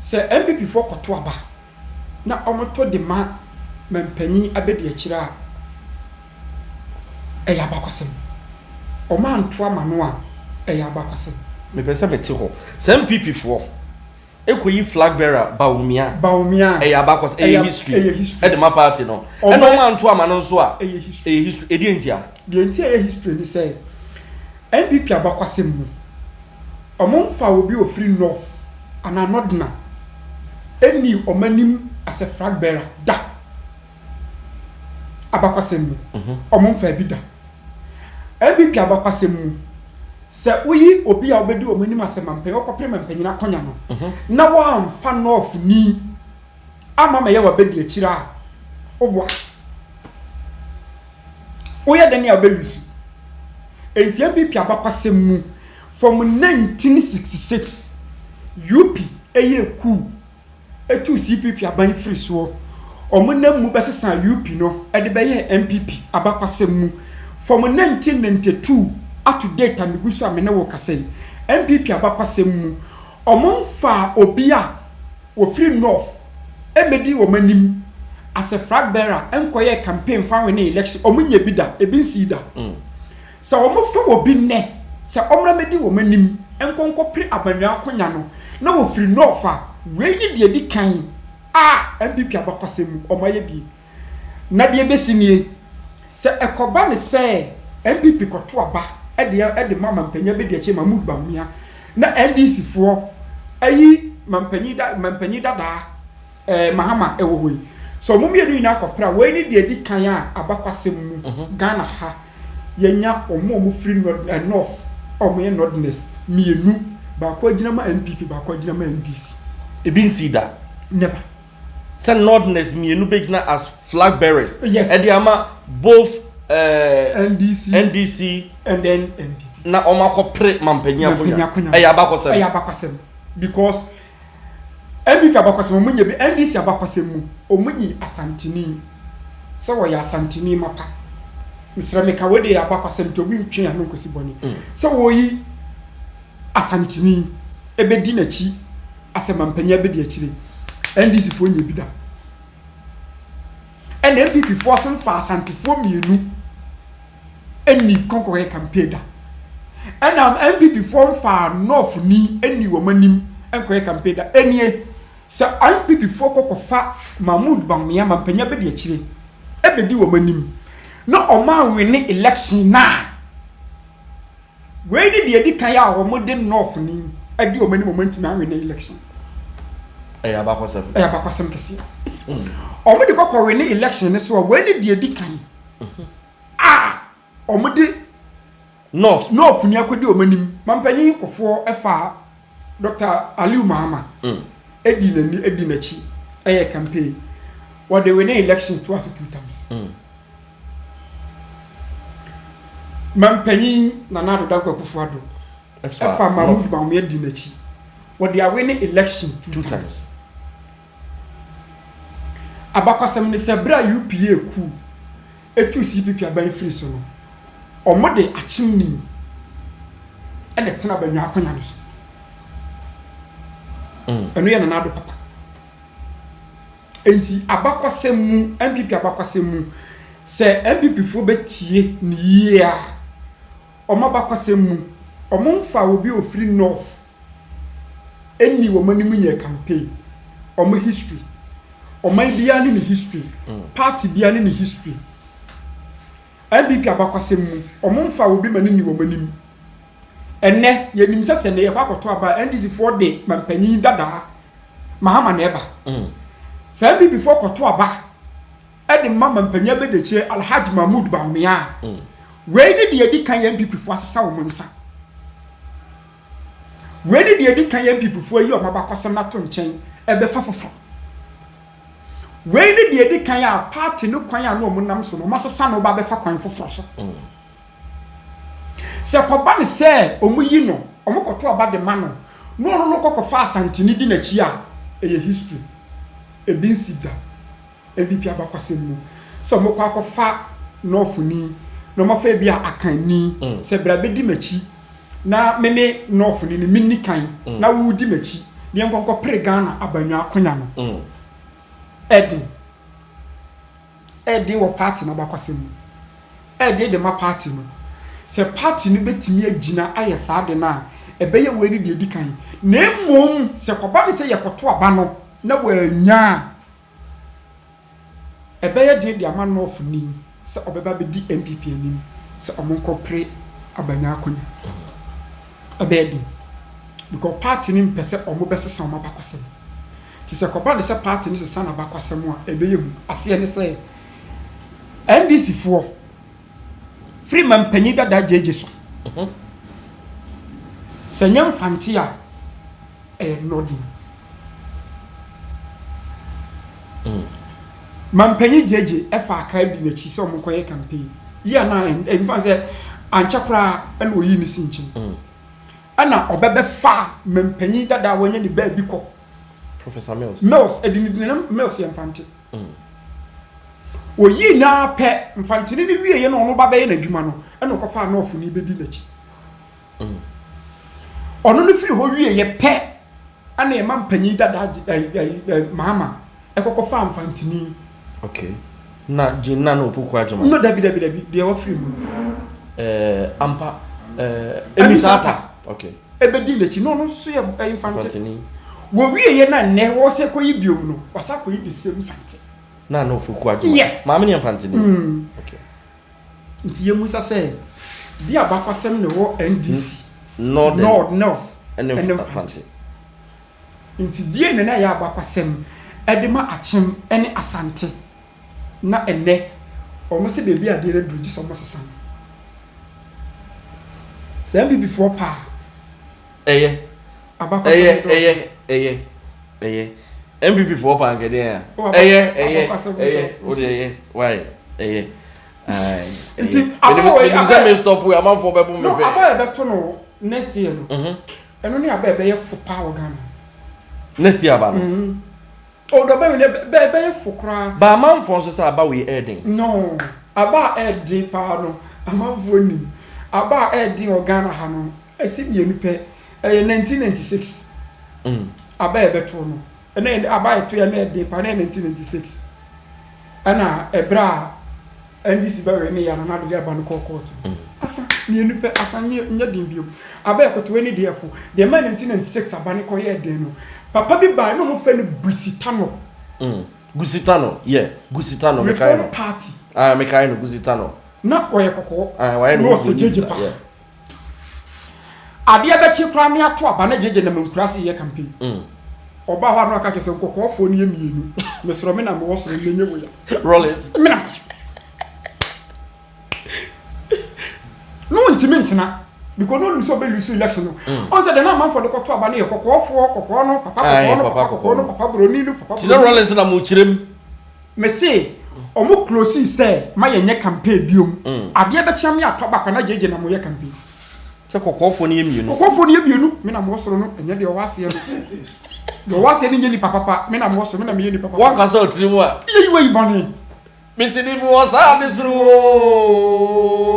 Sɛ NPP foɔ kɔto aba na wɔto de ma mampanyin abɛdiakyire a, ɛyɛ abakwasɛm. Wɔanto ama no a, ɛyɛ abakwasɛm. Mepɛ sɛ mete hɔ. Sɛ NPP foɔ ɛkɔyi flag bearer Bawumia. Bawumia. Ɛyɛ abakwasɛm, ɛyɛ history. Ɛyɛ history. Ɛde ma party no. Ɛna wɔanto ama no nso a. Ɛyɛ history. Ɛyɛ history. Ɛdeɛ ntia? Deɛ nti a ɛyɛ history ne sɛ, NPP abakwasɛm mu, wɔmfa obi ofiri North anaa Northerner ɛnni wɔn anim as a flag bearer da. Abakwasɛm mu, wɔmfa bi da. NPP abakwasɛm mu, sɛ woyi obi a wobɛdi wɔn anim asɛ mampanyin, wɔkɔpere mampanyin akɔnya no, na wɔamfa North ni ama ma yɛ wabɛdi akyire a, woboa. Woyɛ dɛn a wobɛlusu. Enti NPP abakwasɛm mu, from 1966 UP ɛyɛ coup etu CPP aban firi soɔ, wɔn nam mu bɛsesa UP no ɛde bɛyɛ NPP abakwasɛm mu, from 1992 up to date a megu so a me ne wo kasa yi, NPP abakwasɛm mu, wɔn mfa obi a wɔfiri North ɛmɛdi wɔn anim as a flag bearer nkɔyɛ campaign fa win election. Wɔn nyɛ bi da, ebi nsi da. Sɛ wɔn fa wɔ bi nnɛ sɛ wɔn mɛdi wɔn anim nkɔnkɔ abannwa akonnwa no na wɔfiri North a, wei ne deɛ di kan a NPP abakwasɛm mu wɔn ayɛ bi. Na deɛ bɛsi nie, sɛ ɛkɔba ne sɛ NPP kɔto aba ɛde ma mampanyin bɛdi akyi Mahmood Bawumia, na NDC foɔ ayi mampanyin da mampanyin dadaa Mahama ɛwɔ hɔ yi, sɛ wɔn mmienu nyinaa kɔpere a, wei ne deɛ di kan a abakwasɛm mu Ghana ha yɛnya wɔn a wɔfiri North a wɔyɛ Northerners mmienu, baako agyina ma NPP, baako agyina ma NDC. Ebi nsi da. Never. Sɛ Northerners mmienu bɛgyina as flag bearers. Yes. Ɛde ama both NDC NDC and then NPP. Na wɔn akɔpere mampanyin Mampanyin akonnwa. akonnwa. Ɛyɛ abakwasɛm. Ɛyɛ abakwasɛm because NPP abakwasɛm, wɔn nyɛ bi. NDC abakwasɛm mu, wɔn nyi Asantini sɛ wɔyɛ Asantini mapa. Mesrɛ, meka wei de yɛ abakwasɛm nti obi ntwe ano nkosi bɔne sɛ wɔyi Asantini ebɛdi n'akyi asɛ mampanyin abɛdi akyire. NDC foɔ nyɛ bi da, ɛna NPP foɔ so mfa Asantefoɔ mmienu ɛni kɔnkɔyɛ campaign da, ɛna NPP foɔ mfa North ni ɛni wɔn anim nkɔyɛ campaign da. Ɛnie sɛ NPP foɔ kɔkɔfa Mahmood Bawumia mampanyin abɛdi akyire ɛbɛdi wɔn anim na ɔmo awin election naa, wei ne deɛ di kan a wɔn de North ni ɛdi wɔn anim, wɔn ntumi awin election. Ɛyɛ abakwasɛm. Ɛyɛ abakwasɛm kɛseɛ. Wɔn de kɔkɔ win election ne so a, wei ne deɛ di kan a wɔn de North. North ni akɔdi wɔn anim. Mampanyin kɔfoɔ ɛfa Dr Aliu Mahama edi n'ani edi n'akyi ɛyɛ campaign, wɔde win election to aso two times. Mampanyin Nana Addo Dankwa Akufo-Addo ɛfa Mahmood Bawumia di n'akyi, wɔde awin election two two times. Times. Abakwasɛm ne sɛ bere a UPA coup etu CPP aban firi so no, ɔmo de akyemni ɛna tena abannwa akonnwa no so. Ɛno yɛ Nana Addo papa. Nti abakwasɛm mu, NPP abakwasɛm mu, sɛ NPP foɔ bɛtie ne yie a, ɔmo abakwasɛm mu, ɔmo mfa obi a ofiri North ɛnni wɔn anim nyɛ campaign. Ɔmo history, ɔman biara ne ne history, party biara ne ne history. NPP abakwasɛm mu, ɔmo mfa obi ma ne ni wɔn anim. Ɛnɛ yɛnim sɛ ne yɛkɔ akɔtɔ aba, NDC foɔ de mampanyin dadaa Mahama na ɛba. Sɛ NPP foɔ kɔtɔ aba ɛde ma mampanyin abɛdakyire Alhaji Mahmood Bawumia a, wei ne deɛ edi kan yɛ NPP foɔ asesa wɔn nsa. Wei ne deɛ edi kan yɛ NPP foɔ yi wɔn abakɔsɛm n'ato nkyɛn ɛbɛfa foforɔ. Wei ne deɛ edi kan a party no kwan a na wɔn nam so no, wɔn asesa no ba bɛfa kwan foforɔ so. Sɛ kɔba ne sɛ wɔn yi no, wɔn kɔtɔ aba de ma no na ɔno no kɔkɔfa Asantene di n'akyi a, ɛyɛ history. Ebi nsi da NPP abakwasɛm mu sɛ wɔn kɔ akɔfa Northni na wɔn afa ebi a Akanni sɛ bra bɛdi m'akyi na mene Northni no menni kan na wodi m'akyi. na yɛnkɔ nkɔpere Ghana abannwa akonya no. Ɛden. Ɛden wɔ party no abakwasɛm mu. Ɛden de ma party no. Sɛ party no bɛtumi agyina ayɛ saa de no a, ɛbɛyɛ wei ne deɛ ɛdi kan. Na mmom sɛ kɔba ne sɛ yɛkɔto aba no na wɔannya a, ɛbɛyɛ den de ama North ni sɛ ɔbɛba abɛdi NPP anim sɛ ɔmo nkɔpere abanya akonnwa. Ɛbɛyɛ den. Because party no mpɛ sɛ ɔmo bɛsesa ɔmo abakwasɛm. Nti sɛ kɔba ne sɛ party no sesa n'abakwasɛm a, ɛbɛyɛ hu. Aseɛ ne sɛ NDC foɔ firi mampanyin dada gyegye so. Sɛ nyɛ Mfante a, ɛyɛ Northern. Mampanyin gyegye ɛfa aka di n'akyi sɛ ɔmo nkɔyɛ campaign. Yi a na ɛnfa sɛ ankyɛ koraa ɛna oyi ne si nkyɛn. Ɛna ɔbɛbɛfa mampanyin dada a wɔnyɛ ne baabi kɔ. Professor Mills. Mills ɛdi ne di na Mills yɛ Mfante. Oyii naa pɛ Mfantene ne wie yɛ na ɔno ba bɛyɛ n'adwuma no, ɛna ɔkɔfa North ni bɛdi n'akyi. Ɔno no firi hɔ wie yɛ pɛ, ɛna ɛma mpanyin dada ɛyi ɛyi ɛ Mahama ɛkɔkɔ fa Mfantini. Okay. Na Jane Nana Opoku Agyemang. No, dabi, dabi, dabi, deɛ wafiri mu no. Ampa. Emisa Ata. Okay. Ɛbɛdi n'akyi na ɔno nso yɛ ɛyi Mfante. Mfantini. Wɔwie yɛ na nnɛ wɔsɛ kɔyi biom no, wasa kɔyi the same Mfante. Nana Opoku Agyemang. Yes. Maame ne yɛ Mfantini. Okay. Nti yɛmusa sɛ di abakwasɛm na ɛwɔ NDC. Northern. North ɛne ɛne Mfante. Nti deɛ na na ɛyɛ abakwasɛm ɛde ma Akyem ɛne Asante na ɛnɛ wɔn sɛ beebi adeɛ no aduru gye sɛ wɔn sesa no. Sɛ NPP foɔ paa. Ɛyɛ. Abakwasɛm Ɛyɛ dɔɔso. Ɛyɛ ɛyɛ ɛyɛ NPP foɔ paa nkɛdeɛ a. Oh, Ɛyɛ ɛyɛ abakwasɛm ɛyɛ dɔɔso. O de ɛyɛ why ɛyɛ. Ayi. Nti, Ɛyɛ. aba wei- Menim sɛ me stop yi, amanfoɔ bɛbo me No, pɛ. aba a yɛbɛto no next year no, ɛno ne aba a ɛbɛyɛ fo paa wɔ Ghana. Next year aba no. O dɔ bɛyɛ bɛ bɛyɛ fo koraa. Ba amanfoɔ nso sɛ aba wei ɛɛden. No, aba a ɛɛden paa no, amanfoɔ nim. Aba a ɛɛden wɔ Ghana ha no, ɛsi mmienu pɛ. Ɛyɛ 1996. Aba a yɛbɛto no, ɛna yɛ aba a yɛto yɛ na ɛden paa na yɛ 1996. Ɛna ɛbrɛ a NDC bɛwɛ ne yɛ anana de aba no kɔɔ court no. Asa mmienu pɛ, asa nyɛ den bio. Aba a yɛkɔto ne deɛ fo. Deɛ ɛma 1996 aba ne kɔyɛɛ den no, papa bi baa na ɔmo fɛ no Goosie Tanoh. Goosie Tanoh, yeah, Goosie Tanoh, mekae Reform no. Party. Ah, mekae no, Goosie Tanoh. Na ɔyɛ kɔkɔɔ. Ah, wayɛ Na no ɔsɛ gyegye paa. Adeɛ bɛkye koraa me ato aba na gyegye nam nkura se yɛ campaign. Ɔba hɔ a na ɔka kyerɛ sɛ nkɔkɔɔfoɔ no yɛ mmienu. Mesrɛ, me na mewɔ soro, menye wo ya. Rollins. Me na no ntumi ntena because no nim sɛ ɔbɛ lose election no. Ɔn sɛ deɛ na amanfoɔ de kɔto aba no yɛ kɔkɔɔfoɔ, kɔkɔɔ no papa, Aye, kɔkɔɔ no papa papa, kɔkɔɔ no kɔkɔɔ. Papa buroni no papa. Ti na buroni. Rollins na mo kyerɛ mu. Mese ɔmo close sɛ ma yɛnyɛ campaign biom. Adeɛ bɛkyea me ato aba kwa na gyegye na moyɛ campaign. Sɛ kɔkɔɔfoɔ no yɛ mmienu. Kɔkɔɔfoɔ no yɛ mmienu. Me na mewɔ soro no, ɛnyɛ deɛ ɔwɔ aseɛ no. Deɛ ɔwɔ aseɛ no nyɛ nipa papa. Me na mewɔ soro, me na meyɛ nipa papa. Wankasa ɔtiri mu a. Yɛyi wayi bɔne. Mete ni mu wɔ saa de soro o.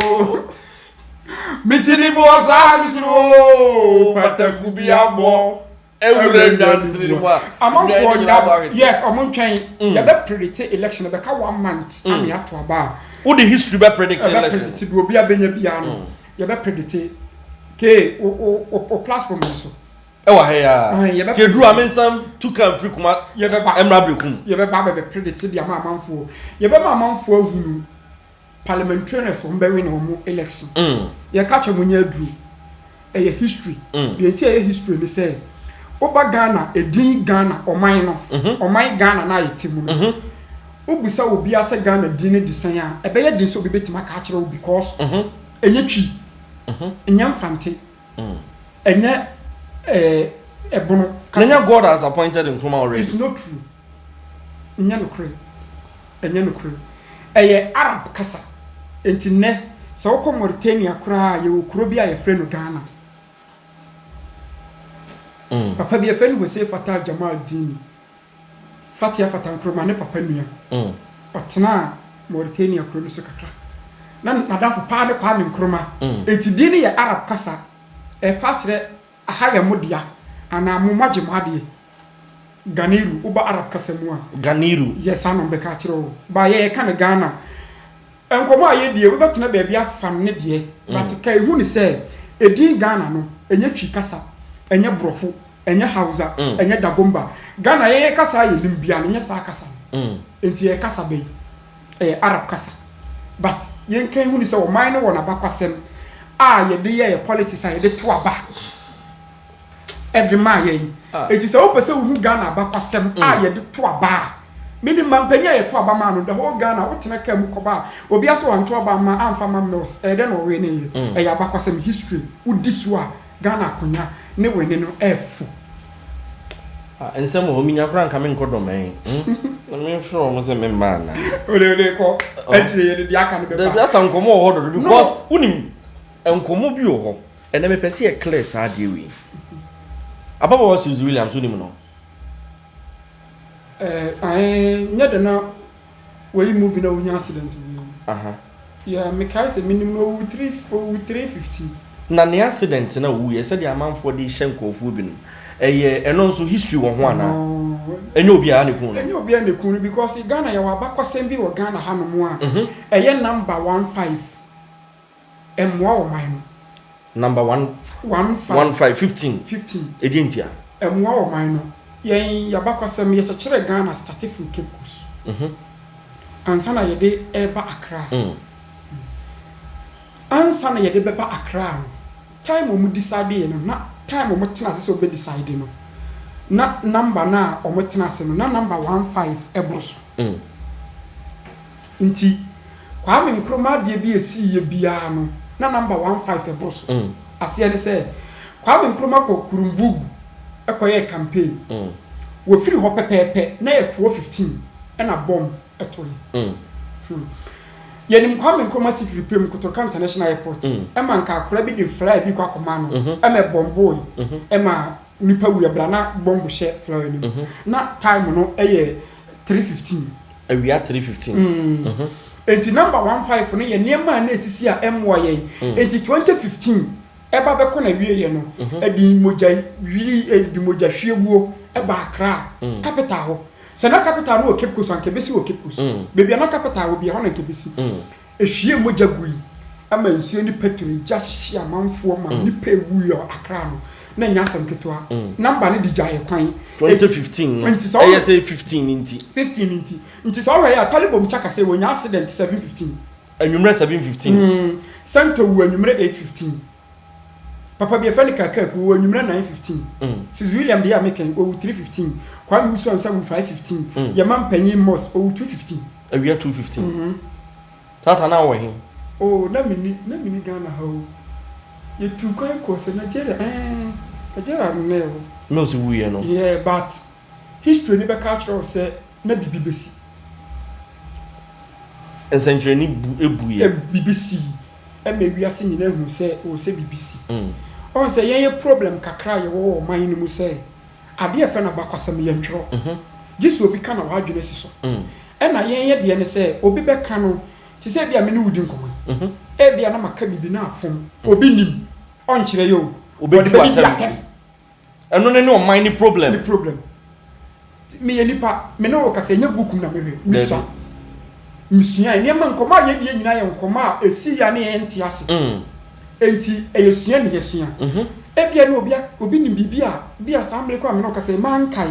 Mete ni mu wɔ saa de soro o. Pataku bi abɔ. Ewura nnwantiri mu a. Amanfoɔ nnwan nyinaa abɔ nya ahwete. Yes, ɔmo ntwɛn. Yɛbɛ predict election, ɛbɛka one month ame ato aba a. Wode history bɛ predict ɛbɛ election. Predict bi obi abɛnya biara no, yɛbɛ predict ke o platform no so. Ɛwɔ ha yi a. Ayi, yɛbɛ Tie duru a me nsa tu kan firi kuma. Yɛbɛba. Ɛmra Berekum. Yɛbɛba bɛbɛ predict de ama amanfoɔ. Yɛbɛma amanfoɔ ahunu parliamentarians wɔn bɛwin wɔn election. Yɛka kyerɛ mo nyɛ aduro, ɛyɛ history. Deɛ nti a ɛyɛ history ni sɛ woba Ghana, edin Ghana, ɔman no, ɔman Ghana na ayɛ te mu no, wobusa obiara sɛ Ghana din ne de sɛn a, ɛbɛyɛ den sɛ obi bɛtumi aka akyerɛ wo because ɛnyɛ Twi, ɛnyɛ Mfante, ɛnyɛ Ɛbono kasa. Nanya God has appointed Nkrumah already. It's not true. Nyɛ nokorɛ, ɛnyɛ nokorɛ. Ɛyɛ Arab kasa. Nti nnɛ sɛ wokɔ Mauritania koraa, yɛwɔ kuro bi a yɛfrɛ no Ghana. Papa bi yɛfrɛ no Hossein Fatah Jamal Dini Fatia Fata Nkrumah ne papa nua. Ɔtenaa Mauritania kuro no so kakra. Na n'adamfo paa ne Kwame Nkrumah. Enti din no yɛ Arab kasa. Ɛpa kyerɛ aha yɛ mo dea. Anaa mo moagye mo adeɛ. Ganiru, woba Arab kasa mu a. Ganiru. Yɛ saa na wɔbɛka akyerɛ wo. Ba yɛ yɛka no Ghana. Nkɔmmɔ a yɛdie, wobɛtena baabi afa no ne deɛ. But ka ɛhu ne sɛ, ɛdin Ghana no, ɛnyɛ Twi kasa, ɛnyɛ Borɔfo, ɛnyɛ Hausa, ɛnyɛ Dagomba. Ghana yɛyɛ kasa a yɛnim biara no, ɛnyɛ saa kasa no. Enti ɛyɛ kasa bɛyi? Ɛyɛ Arab kasa. But yɛnka ɛhu ne sɛ ɔman no wɔ n'abakwasɛm a yɛde yɛ yɛ politics a yɛde to aba. de maa yɛn. Eti sɛ wopɛ sɛ wohu Ghana abakwasɛm a yɛde to aba a, menim mampanyin a yɛto aba maa no, the whole Ghana, wotena kaa mu kɔba a, obiara sɛ wanto aba amma amfa ma Mills, ɛyɛ dɛn na ɔwee ne yɛ? Ɛyɛ abakwasɛm, history, wodi so a, Ghana akonya ne wene no ɛfo. Ah, nsɛm wɔ hɔ, menya koraa nka menkɔ dɔmɛn. Hmm? Na memfrɛ wɔn sɛ memma anaa? Wode wode kɔ, akyire yɛde deɛ aka no bɛba. Dabi asa nkɔmmɔ wɔ hɔ dodo because wonim nkɔmmɔ bi wɔ hɔ. Ɛnɛ mepɛ sɛ yɛ clear saa adeɛ wei. Ababaawa Suzy Williams wonim no? Eh, ae, nyɛ dɛ na wɔyi movie na wonya accident bi. Aha. Yeah, mekae sɛ menim no owu 3 owu 3:15. Na ne accident na owuiɛ sɛdeɛ amanfoɔ de hyɛ nkurɔfoɔ binom ɛyɛ ɛno nso history wɔ ho anaa? No. Ɛnyɛ obiara na ɛkuu no. Ɛnyɛ obiara na ɛkuu no because Ghana yɛwɔ abakɔsɛm bi wɔ Ghana hanom a ɛyɛ number 15. Ɛmmoa ɔman no. Number one. 15. 15, 15. 15. Ɛdeɛ ntia? Ɛmmoa ɔman no. Yɛn yabakɔsɛm, yɛkyekyeree Ghana starte firi Cape Coast. Ansa na yɛde reba Accra. Ansa na yɛde bɛba Accra no, time a wɔn decide yɛ no, na time a wɔn tena ase sɛ wɔn bɛ decide no, na number no a wɔn tena ase no, na number 15 ɛboro so. Nti Kwame Nkrumah adeɛ bi a ɛsiiɛ biara no, na number 15 ɛboro so. Aseɛ ne sɛ, Kwame Nkrumah kɔ Kurumbugu kɔyɛɛ campaign. Wɔfiri hɔ pɛpɛɛpɛ, na yɛ toɔ 15 ɛna bomb toeɛ. Hmm. Yɛnim Kwame Nkrumah si firi Prem Kotoka International Airport ɛma nka akora bi de flyer bi kɔ akɔma no ɛma ɛbɔmboe ɛma nipa wuiɛ bra na bomb hyɛ flyer no mu. Na time no ɛyɛ 3:15. Awia 3:15. Enti number 15 no yɛ nneɛma a na esisi a ɛmmoa yɛn. Enti 2015 ɛba bɛkɔ n'awieeɛ no, ɛde mogya wiri, ɛde mogya hwieguo ɛba Accra, capital hɔ. Sɛ na capital no wɔ Cape Coast a, anka ɛbɛsi wɔ Cape Coast. Baabi a na capital wɔ biara, ɛhɔ na anka ɛbɛsi. Ehwiee mogya gui ma nsuo ne petrol gya hyehyee amanfoɔ ma nnipa ɛwuiɛ wɔ Accra no, na ɛnyɛ asɛm ketewa. Number no de gyaeɛ kwan. 2015 no, ɛyɛ sɛ 15 no nti. 15 no nti. Nti sɛ wohwɛ yɛ a, Talibom Chaka sɛ wɔnya accident 7:15. Anwummerɛ 7:15. Santo wu anwummerɛ 8:15. Papa bi yɛfrɛ no Kakaku, ɔwu anwummerɛ 9:15. Suzy William deɛ a meka yi, ɔwu 3:15. Kwame Wusu Ansah wu 5:15. Yɛma mpanyin Moss, ɔwu 2:15. Awia 2:15. Tata na wɔ he? Oh, na menni, na menni Ghana ha o. Yɛtuu kwan kɔɔ sɛ Nigeria, eh, Nigeria no na yɛwɔ. Mills wuiɛ no. Yeah, but history no bɛka akyerɛ wo sɛ na biribi bɛsi. Nsɛnkyerɛnne bu, buiɛ. Biribi sii. Ɛma wiase nyinaa hu sɛ ɛwɔ sɛ biribi si. Ɔhu sɛ yɛn yɛ problem kakra a yɛwɔ wɔ ɔman no mu sɛ, adeɛ a yɛfrɛ no abakwasɛm yɛntwerɛ. Gye sɛ obi ka na w'adwene asi so. Ɛna yɛn yɛ deɛ ne sɛ obi bɛka no, te sɛ ebia me ne wo di nkɔmmɔ yi, ebia na maka biribi na afom, obi nim, ɔnkyerɛ yɛ o, ɔde bɛdidi atɛm. Ɛno ne ne ɔman ne problem. Ne problem. Meyɛ nipa, me ne wo kasa, ɛnyɛ book mu na mehwɛ, mesua. Mesua nneɛma, nkɔmmɔ a yɛdie nyinaa yɛ nkɔmmɔ a ɛsi yɛ a ne yɛn nte ase. Enti ɛyɛ sua ne yɛsua. Ebia na obi obi nim biribi a bi a saa mmere kɔ a me ne wo kasa yi mankae.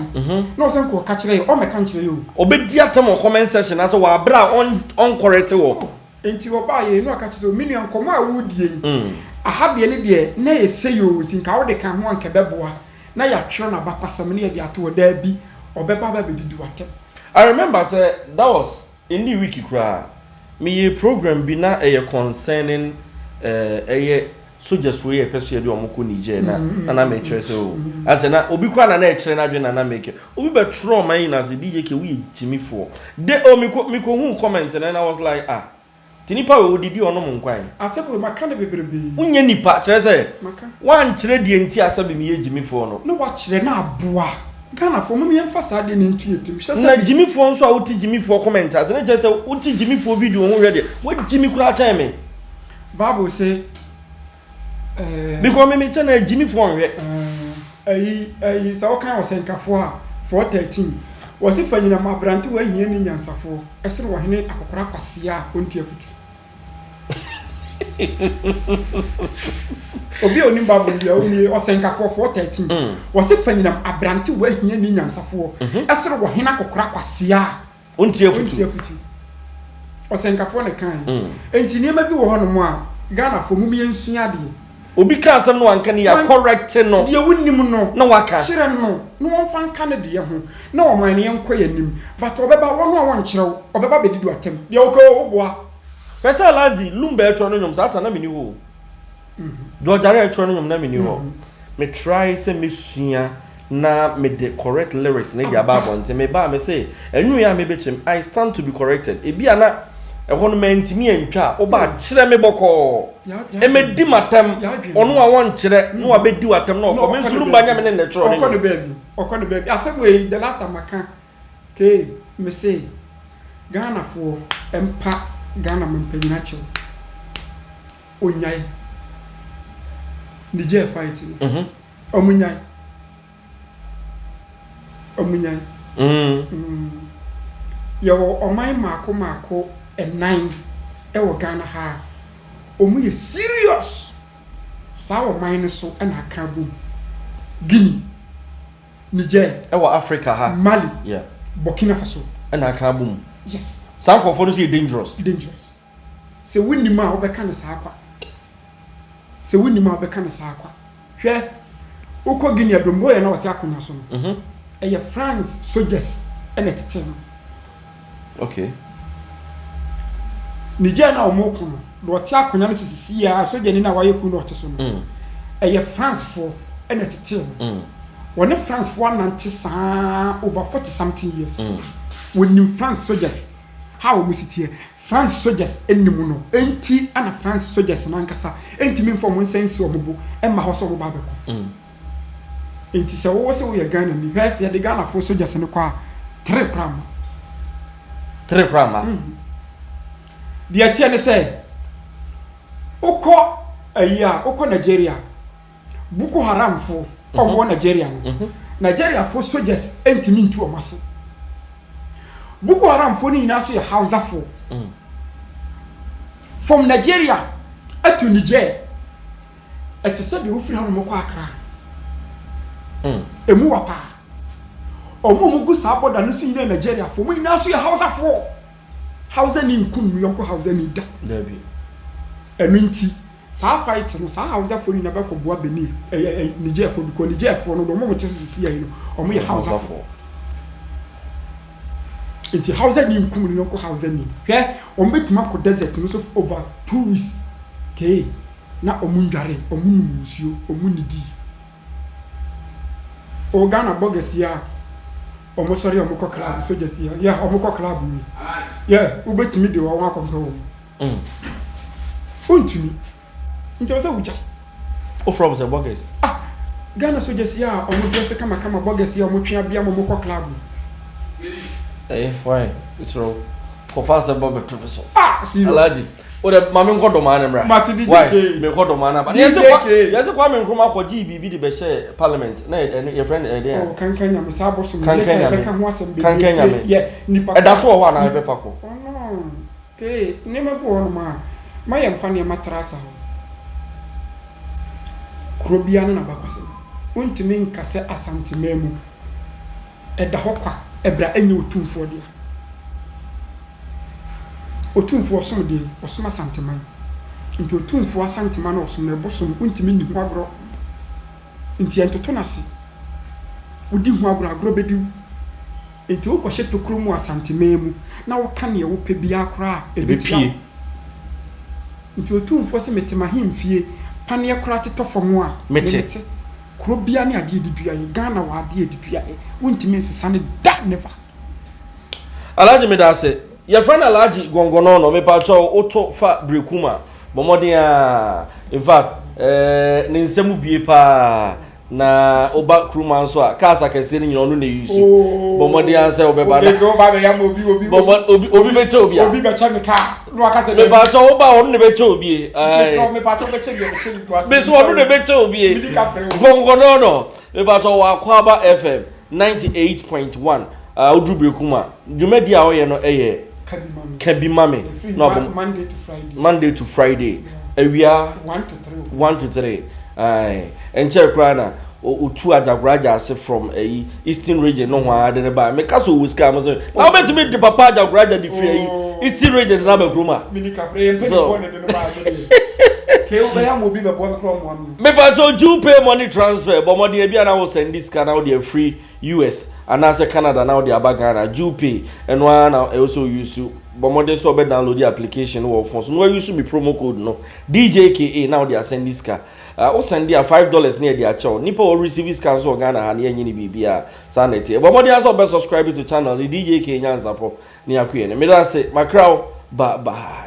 Na ɔsɛ nka ɔka kyerɛ yɛ, ɔmmɛka nkyerɛ yɛ o. Ɔbɛdi atɛm wɔ comment section ase wɔ abere a ɔnkɔrɛte wɔ. Enti ɔbaa yɛ na ɔka kyerɛ sɛ, me nua nkɔmmɔ a woredie yi, aha deɛ ne deɛ na ɛyɛ sei o, nti nka wode ka ho a nka ɛbɛboa. Na yɛatwerɛ no abakwasɛm na yɛde ato hɔ, daabi, ɔbɛba aba abɛdidi w'atɛm. I remember sɛ that was Ɛnni week koraa, meyɛɛ program bi na ɛyɛ concerning eh, ɛyɛ sogyasfoɔ yi a yɛpɛ so yɛde wɔn kɔ Niger na na na mekyerɛ sɛ o asɛ na obi koraa na na ɛkyerɛ n'adwene na na mekɛ obi bɛtwerɛ ɔman yi na sɛ DJ K woyɛ gyimifoɔ de o mekɔ mekɔhuu comment no and I was like ah Nti nipa wei odidi ɔnom nkwan? Asɛm wei maka no bebrebee. Wonyɛ nipa kyerɛ sɛ Maka. woankyerɛ deɛ nti a sɛbe meyɛ gyimifoɔ no. Na wakyerɛ na aboa. Ghanafoɔ mom yɛnfa saa adeɛ no nto yɛn tirim. Hyɛ Na sɛbe. gyimifoɔ nso a wote gyimifoɔ comment ase no kyerɛ sɛ wote gyimifoɔ video ho hwɛ deɛ woagyimi koraa kyɛn me. Bible se ɛɛ. Because me mekyɛ na gyimifoɔ nhwɛ. Ɛɛ. Ayi ayi sɛ wokan Ɔsɛnkafoɔ a, 4:13, wɔse fa nyinam aberantewa hiani nyansafoɔ sene ɔhene akɔkora kwasea a ɔntie afotu. Obi a onim Bible no bia onie Ɔsɛnkafoɔ 4:13. Wɔse fa nyinam aberantewa hiani nyansafoɔ sene ɔhene akɔkora kwasea a Ɔntie afutu. Ɔntie afutu. Ɔsɛnkafoɔ na ɛkaeɛ. Mm. Enti nneɛma bi wɔ hɔnom a Ghanafoɔ mom yɛnsua adeɛ. Obi ka asɛm no wanka ne yɛ correct no. Deɛ wonim no. Na waka. Kyerɛ no na wɔmfa nka ne deɛ ho na ɔman no yɛnkɔ yɛn anim. But ɔbɛba wɔn a wɔnkyerɛ wo ɔbɛba bɛdidi w'atɛm. Deɛ woka o woboa. Hwɛ sɛ Alhaji Lumba ɛtwerɛ no nnwom saa ta na menni hɔ o. George Areh twerɛ no nwom na menni hɔ. Me try sɛ mɛsua na mede correct lyrics no de aba abɔnten. Meba a mese ɛnwom yi a mebɛkyerɛ mu, I stand to be corrected. Ebi a na ɛhɔ no mantumi antwa a, woba a kyerɛ me bɔkɔɔ. Ɛmɛdi m'atɛm. Ɔno a wɔnkyerɛ na wabɛdi w'atɛm na ɔkɔ. Me nso Lumba nyɛ me ne na ɛtwerɛ ne Ɔkɔ ne nwom. baabi. Ɔkɔ ne baabi. Asɛm wei the last time maka kee mese Ghanafoɔ mpa Ghana mampanyin akyɛw. Onyae Niger fight no. Mhm. Ɔmo nyae. Ɔmo nyae. Mm. Mm. Yɛwɔ ɔman mmaako mmaako ɛnan ɛwɔ Ghana ha a ɔmo yɛ serious. Saa ɔman no so ɛna aka abom. Guinea, Niger. Ɛwɔ Africa ha. Mali. Yeah. Burkina Faso. Ɛna aka abom. Yes. Saa nkorɔfoɔ no nso yɛ dangerous. Dangerous. Sɛ wonnim a, wobɛka no saa kwa. Sɛ wonnim a, wobɛka no saa kwa. Hwɛ, wokɔ Guinea, Domboya na ɔte akonnwa so no, mhm. ɛyɛ France soldiers ɛna ɛtete no. Okay. Niger na wɔn ko no, deɛ ɔte akonnwa no sisi a sogyani na wayɛ ku na ɔte so no, mm. ɛyɛ France foɔ ɛna ɛtete no. Mm. Wɔne France foɔ anante saa over 40 something years. Mm. Wɔnim France soldiers how wɔn si teɛ. France soldiers nni mu no nti na France soldiers no ankasa ntumi mfa wɔn nsa nsi wɔn bo mma hɔ sɛ wɔba abɛko. Mm. Nti sɛ wowɔ sɛ woyɛ Ghana ni, hwɛ sɛ yɛde Ghanafoɔ soldiers no kɔ a, tere koraa mma. Tere koraa mma. Mm. Deɛ ɛteɛ ne sɛ, wokɔ ayi a, wokɔ Nigeria, Boko Haramfoɔ a wɔwɔ mhm. Nigeria no, mhm. Nigeriafoɔ soldiers ntumi ntu wɔn ase. Boko Haramfoɔ no nyinaa nso yɛ Hausafoɔ. Mm. From Nigeria to Niger, ɛte sɛ deɛ wofiri hanom kɔ Accra. Mm. Emu wa paa. Wɔn a wɔgu saa bɔda no so nyinaa Nigeriafoɔ, wɔn nyinaa nso yɛ Hausafoɔ. Hausa ni nkum ne yɔnko Hausa ni da. Dabi. Ɛno nti, saa fight no, saa Hausa foɔ nyinaa bɛkɔ boa Benin, ɛyɛ ɛ Niger foɔ because Niger foɔ no, wɔn a wɔte so sisi yɛ no, wɔn yɛ Hausa foɔ. Nti Hausa ni nkum ne yɔnko Hausa ni. Hwɛ, wɔn bɛtumi akɔ desert no so over 2 weeks. Kee, na wɔn ndware, wɔn num nsuo, wɔn nidi. O Ghana burgers yi a wɔn sɔre a wɔn kɔ club soldiers yi a yɛ wɔn kɔ club yi yɛ wobɛtumi de wɔn akɔmpɛ wɔn. Mm. Wontumi. Nti wɔ sɛ wogya. Wofrɛ wɔn sɛ burgers. Ah, Ghana soldiers yi a wɔn dress kamakama burgers yi a wɔn twe abea ma wɔn kɔ club. Eh, why? It's wrong. Kɔfa asɛm ba bɛto me so. Ah, serious. Alhaji, wo dɛ ma menkɔ dɔmaa no mmra. Mate DJ Why? K. Mekɔ dɔmaa no aba. Na DJ yɛsɛ kwa, K. yɛsɛ Kwame Nkrumah kɔgyee biribi de bɛhyɛɛ parliament. Na ɛno yɛfrɛ no ɛdeɛn Oh, a? kankan nyame saa abosom no Kankan later nyame. yɛbɛka ho asɛm bebree Kankan fie nyame. yɛ nipa Ɛda kora so wɔ hɔ anaa yɛbɛfa kɔ? Oh no, K, nneɛma bi wɔ hɔnom a ma yɛmfa nneɛma tra saa o. Kuro biara ne n'abakɔsɛm. Wontumi nka sɛ Asanteman mu ɛda hɔ kwa ɛberɛ a ɛnyɛ Otumfoɔ dea. Otumfoɔ ɔsom deɛn? Ɔsom Asanteman. Nti Otumfoɔ Asanteman na ɔsom no, ɛbosom, wontumi nni ho agorɔ. Nti ɛntoto no ase. Wodi ho agorɔ a, agorɔ bɛdi wo. Nti wokɔhyɛ tokuro mu wɔ Asanteman mu na woka neɛ wopɛ biara koraa a, ɛbɛtia wo. Nti Otumfoɔ se mete m'ahemfie, paneɛ koraa tetɔ fam a, me mete. Kuro biara ne adeɛ yɛde dua yɛ. Ghana wɔ adeɛ yɛde dua yɛ. Wontumi nsesa no da never. Alhaji medase. Yɛfrɛ no Alhaji Gɔngɔnɔɔnɔ mepakyɛw woto fa Berekum a bɔ mmɔden aa infact eh, ne nsa mu bue paa na woba Kuruma nso a cars akɛseɛ no nyina ɔno na ɛyi so bɔ mmɔden aa sɛ wobɛba na Obi obi obi obi obi bɛkyɛ obi a obi bɛkyɛ me car. Na waka sɛ Mepakyɛ wo ba ɔno na ɛbɛkyɛ obie. Mesrɛ mepakyɛ wobɛkyɛ bi a mekyɛ bi koraa. Mesi ɔno na ɛbɛkyɛ obie. Medi ka pere wo. Gɔngɔnɔ no mepakyɛ wɔ Akwaaba FM 98.1 woduru Berekum a dwumadi a ɔyɛ no ɛyɛ Ka bi ma me. Ka bi ma me. Ɛfiri Na ɔbɔ Monday to Friday. Monday to Friday awia 1 to 3. 1 to 3. Ae, ɛnkyɛre koraa na otu Ajagoraja ase from ayi Eastern Region no ho ara de ne ba. Meka sɛ ɔwɔ sika mo sɛ na wobɛtumi de papa Ajagoraja de firi ayi Oh. Eastern Region de no aba kurom a. Mini ka pere yɛn So mpanyinfoɔ na de no baa me deɛ. Kee wobɛyɛ ama obi bɛboa me koraa ɔmmoa me o. Mepakyɛw Jupay money transfer bɔ mmɔden ebi a na wo sɛnde sika na wode afiri US anaasɛ Canada na wode aba Ghana Jupay ɛno ara na ɛwɔ sɛ o use bɔ mmɔden sɛ ɔbɛ download application no wɔ wo phone so na wa use me promo code no DJKA na wode asɛnde sika. Ah, wo sɛnde a $5 ne yɛde akyɛ wo. Nipa a ɔreceive sika nso wɔ Ghana ha no yɛnnye no biribiara. Saa na ɛteɛ. Bɔ mmɔden ara sɛ wobɛ subscribe to channel no DJK Nyansapɔ ne Akoyɛ no. Meda ase. Makra wo. Bye bye.